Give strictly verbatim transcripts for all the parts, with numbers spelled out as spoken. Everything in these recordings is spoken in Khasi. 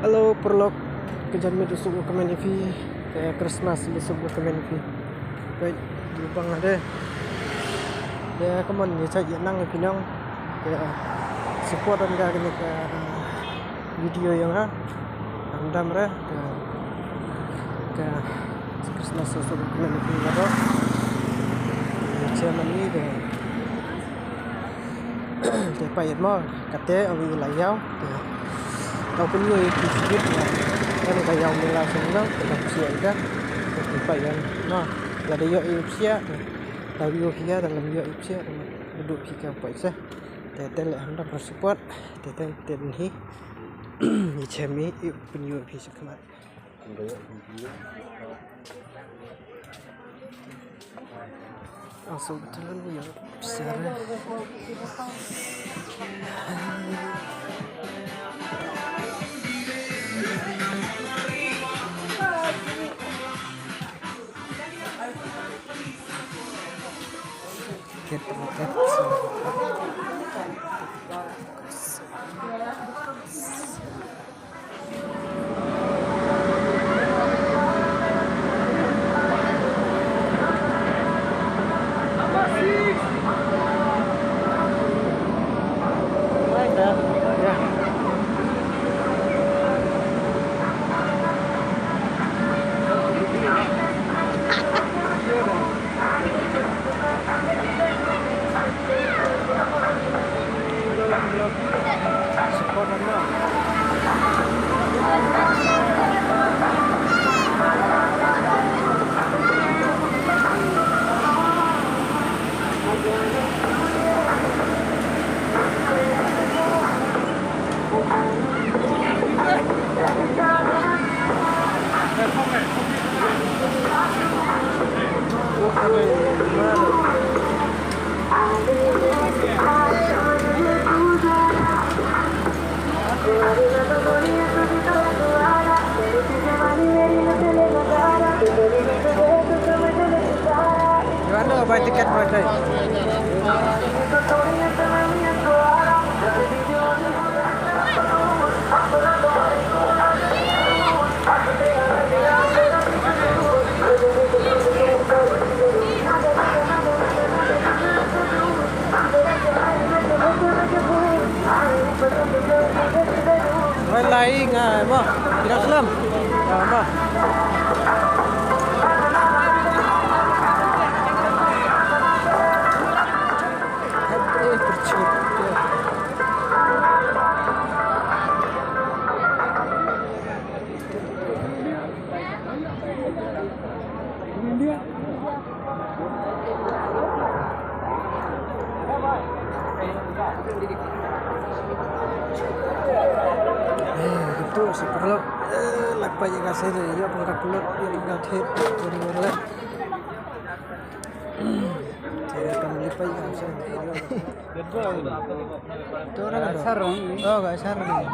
Hello paralok, ka janmiet u suk u kmen ïa phi, ka Christmas u suk u kmen ïa phi. Peit, u bang de. De kumne ïa chait ïa nang ïa phi nong. Ka support ïa nga kane ka video ïa nga. Hamdam re ka, ka Christmas u suk u kmen ïa phi nga ro. Ïa chairman ni de. Te pait mo, kate ong ïa la ïaw. Te tau pynïoh ïa ki sibit. Kan ka ïaw mela seng no, te ka psiah ïa ka. Te pait ïa no. La da ïoh ïa psiah. Tau ïoh ïa, da lam ïoh ïa psiah. Te duh ki ka pait se. Te te le handa pro support. Te te te hi. Ïa chem ïa pynïoh ïa phi sa khmat. Ang so betulan ya besar. Ket ket. You want to buy ticket for a day? Wai lai nga mo. Tidak selam. Ah, mo. Eh, percik. Eh, gitu sih perlu. Eh, lak pa jaga sini, ya pangkat pulut, ya pangkat hit, jadi boleh. Saya akan lipat ya, saya. Itu orang apa? Sarung. Oh, gak sarung.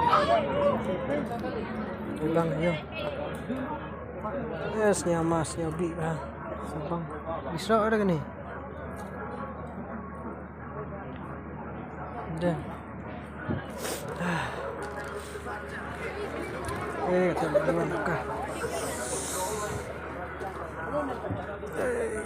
Pegang, ya. Eh, senyama, senyabi, ah. Sabang. Bisa ada gini. Dah. Eh, kata nak dua nak kah? Eh.